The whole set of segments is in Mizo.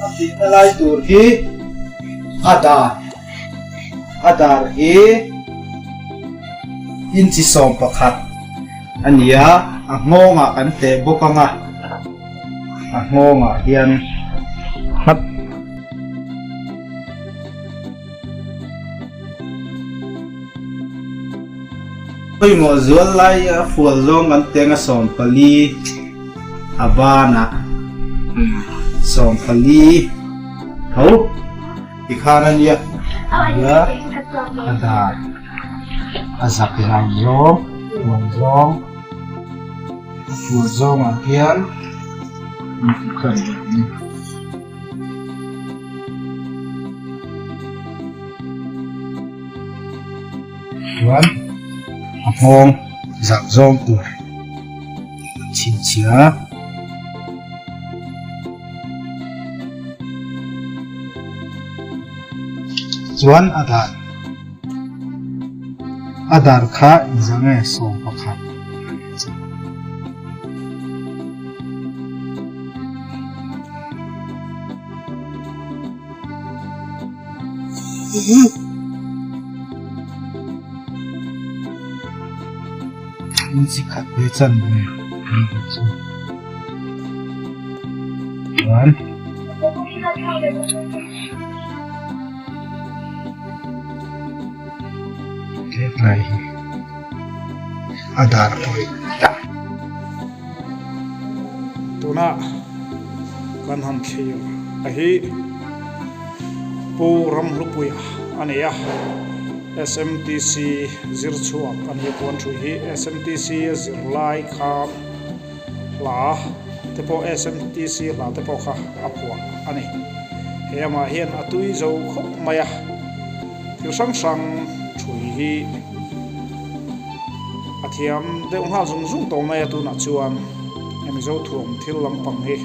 A tihna lai tur hi a dar a dar hi inchi 11 a ni a, a nghawngah kan teh bawk ang a, a nghawngah hian nghat. Pawimawh zual lai a fual zawng kan teng a 14 a banah 14 tho tikhan a nia nia a dar a zak zau zawng fual zawng a fual zawngah hian Chuan a nghawng zak zawng tur chhinchhiah a. Chuan a dar a dar kha engzah nge 11 a nih chu. Inchi khat ve chan ve ni chu chuan hetlai hi a dar pawh Tuna kan han thlir a hi Pu Ramhlupuia a ni a, SMTC zir chhuak a ni a puan thui hi SMTC a zir lai kha hla te pawh SMTC hla te pawh kha a phuah a ni. He amah hian a tui zo khawp mai a, thil hrang hrang thui hi A thiam deuh nghal zung zung tawh mai a tunah chuan he Mizo thuam thil lampang hi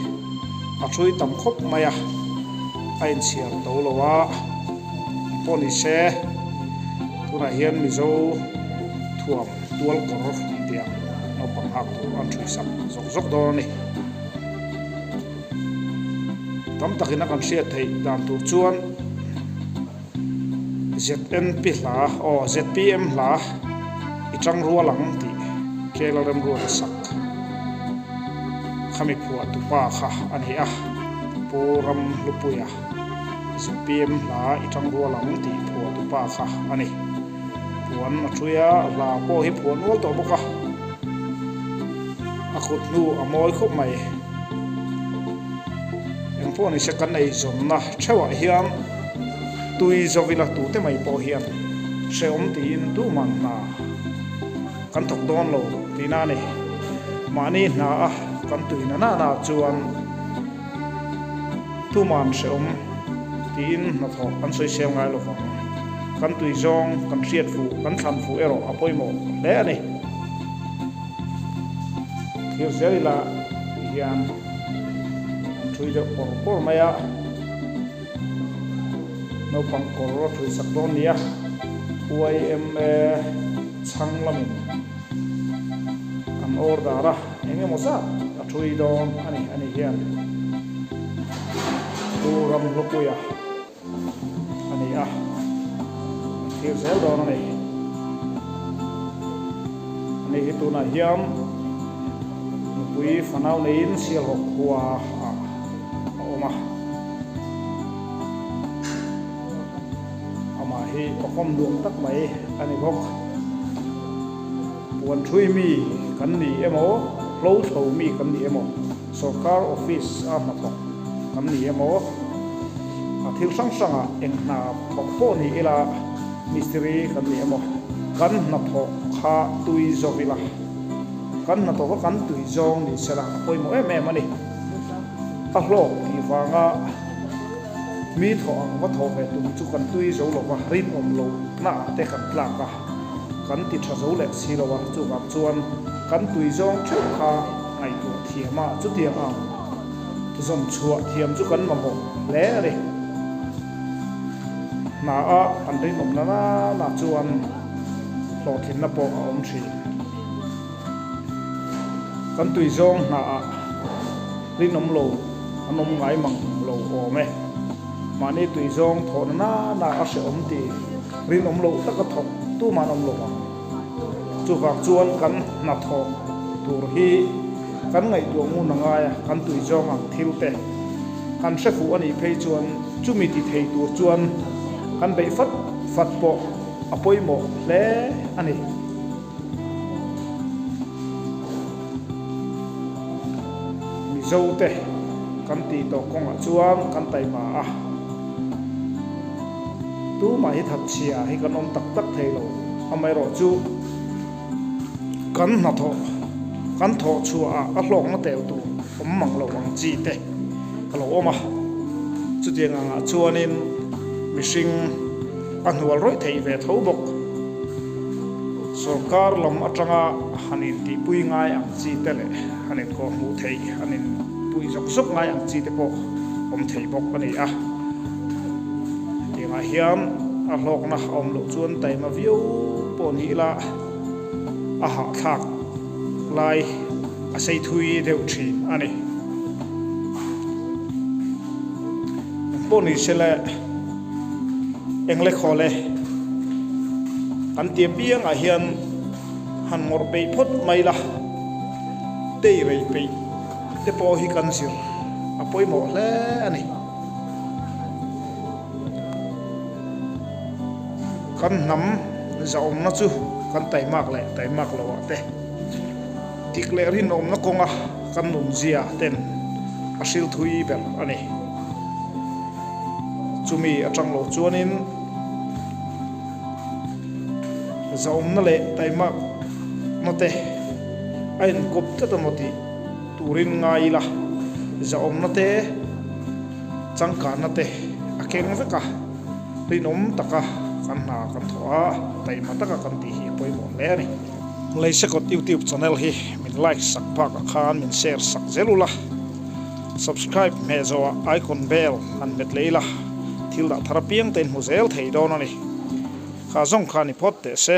a thui tam khawp mai a, a inchhiar to lo a, eng pawh ni se tunah hian Mizo thuam tual kawr an tih ang naupang hak tur an thui sak zawk zawk dawn a ni. Tam takin a kan hriat theih dan tur chuan. ZNP hla aw zpm hla i tang rual ang tih Kela Remruata sak khami phuah tupa kha a ni a, Pu Ramhlupuia zpm hla i tang rual ang tih phuah tupa kha a ni. Puan a thui a, hla pawh hi phuah nual tawh bawk a, a kut hnu a mawi khawp mai. Engpawh nise kan eizawnna theuhah hian tui zawila tute mai pawh hian hrehawm tiin tuman hna kan thawk dawn lo tihna a ni. Mahni hna a kan tui na nana chuan tuman hrehawm tiin hnathawk an sawisel ngai lo vang. Kan tui zawng kan hriat fuh, kan thlan fuh erawh a pawimawh hle a ni. Thlir zel ila ti hian an thui deuh pawr pawr mai a, naupang kawr a thui sak dawn nia, YMA chhang lamin an order a, eng emaw zat a thui dawn a ni, ani hian Pu Ramhlupuia. a ni a, an thlir zel dawn a ni. Ani hi tunah hian nupui fanau neiin Sialhawk khua ah a awm a, amah hi awkawm nuam tak mai a ni bawk. Puan thui mi kan ni emaw, hlo thlo mi kan ni emaw, Sorkar office a hnathawk kan ni emaw, a thil hrang hrangah eng hna thawk pawh ni ila, mistiri kan ni emaw, kan hnathawk kha tui zawk ila, kan hnathawk kha kan tui zawng ni sela a pawimawh em em a ni. A hlawk tih vanga mi thawh ang va thawh ve tum chu kan tui zo lova, rinawm lohna ah te kan tlak a, kan ti tha zo leh si lo a, chuvang chuan kan tui zawng theuh kha Ngaihtuah thiam a, chutiang ang zawm chhuah thiam chu kan mamawh hle a ni. Hna a kan rinawm na nana chuan hlawhtlinna pawh a awm thin. Kan tui zawng hna ah rinawm lo an awm ngai mang lo awm e. Mahni tui zawng thawhna nana a hrehawm tih rinawm loh taka thawk tumah an awm lo ang. Chuvang chuan kan hnathawh tur hi kan ngaihtuah ngun a ngai a, kan tui zawng ang thil te kan hre fuh a nih phei chuan chumi ti thei tur chuan kan beih fat fat pawh a pawimawh hle a ni. Mizo te kan tih tawh kawngah chuan kan taima a, tumah hi thatchhia hi kan awm tak tak thei lo, amaherawh chu kan hnathawh kan thawh chhuah ah a hlawkna tel tur awm mang lo ang chi te ka lo awm a, chutiang angah chuanin mihring a hnual rawih theih ve tho bawk. Sorkar lam atanga han intihpui ngai ang chi te leh han inkawhhmuh theih, han inpuih zawk zawk ngai ang chi te pawh awm thei bawk a ni a. Hetiangah hian a hlawkna a awm loh chuan taima viau pawh ni ila a hahthlak lai a sei thui deuh thin a ni. Engpawh ni se le. Engle khawle kan ti apiangah hian han ngawrh peih phawt mai la, tei rei peih te pawh hi kan zir a pawimawh hle a ni. Kan hnam zahawmna chu kan taimak leh taimak loh ah te, dik leh rinawmna kawnga kan nunzia ten a hril thui ber a ni. Chumi atang lo chuanin zahawmna leh taimakna te a inkawp tlat emaw tih turin ngai ila, zahawmna te changkanna te a keng vek a, rinawm taka kan hna kan thawh a, taima taka kan tih hi a pawimawh hle a ni. Leisekawt YouTube channel hi min like sak bakah khan min share sak zel ula. Subscribe hmeh zawhah icon bell han hmet leh ila, thil dah thar apiang te in hmu zel thei dawn a ni. Kha zawng kha ni phawt teh se.